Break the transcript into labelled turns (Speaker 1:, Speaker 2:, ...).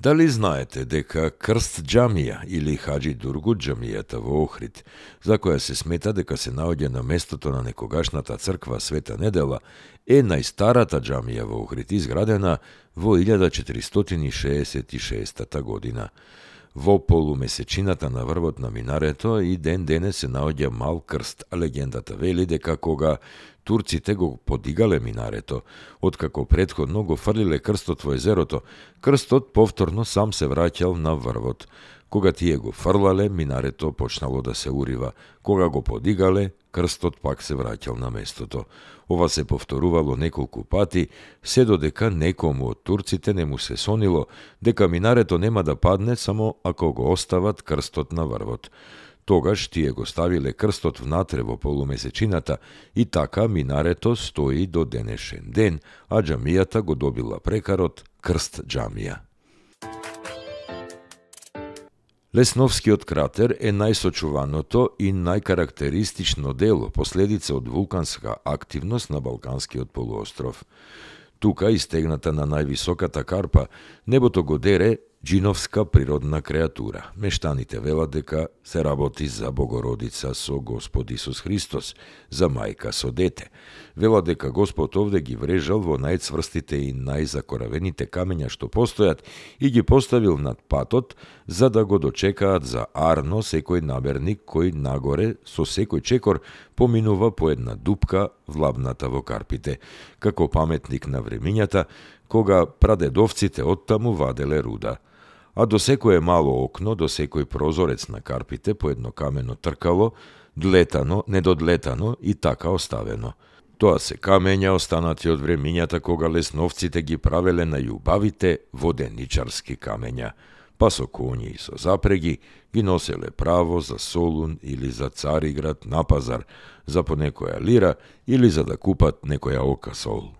Speaker 1: Дали знаете дека Крст џамија или Хаџи Дургут џамијата во Охрид, за која се смета дека се наоѓа на местото на некогашната црква Света Недела, е најстарата џамија во Охрид, изградена во 1466 година. Во полумесечината на врвот на минарето и ден денес се наоѓа мал крст, а легендата вели дека кога турците го подигале минарето, откако претходно го фрлиле крстот во езерото, крстот повторно сам се враќал на врвот. Кога тие го фрлале, минарето почнало да се урива. Кога го подигале, крстот пак се враќал на местото. Ова се повторувало неколку пати, се додека некому од турците не му се сонило дека минарето нема да падне само ако го остават крстот на врвот. Тогаш тие го ставиле крстот внатре во полумесечината и така минарето стои до денешен ден, а џамијата го добила прекарот Крст џамија. Лесновскиот кратер е најсочуваното и најкарактеристично дело, последица од вулканска активност на Балканскиот полуостров. Тука, истегната на највисоката карпа, небото го дере џиновска природна креатура. Мештаните велат дека се работи за Богородица со Господ Исус Христос, за мајка со дете. Велат дека Господ овде ги врежал во најцврстите и најзакоравените камења што постојат и ги поставил над патот, за да го дочекаат за арно секој наберник кој нагоре со секој чекор поминува по една дупка влабната во карпите, како паметник на времињата, кога прадедовците оттаму ваделе руда. А до секое мало окно, до секој прозорец на карпите по едно камено тркало, длетано, недодлетано и така оставено. Тоа се камења останати од времињата кога лесновците ги правеле најубавите воденичарски камења, па со коњи и со запреги ги носеле право за Солун или за Цариград на пазар, за по некоја лира или за да купат некоја ока сол.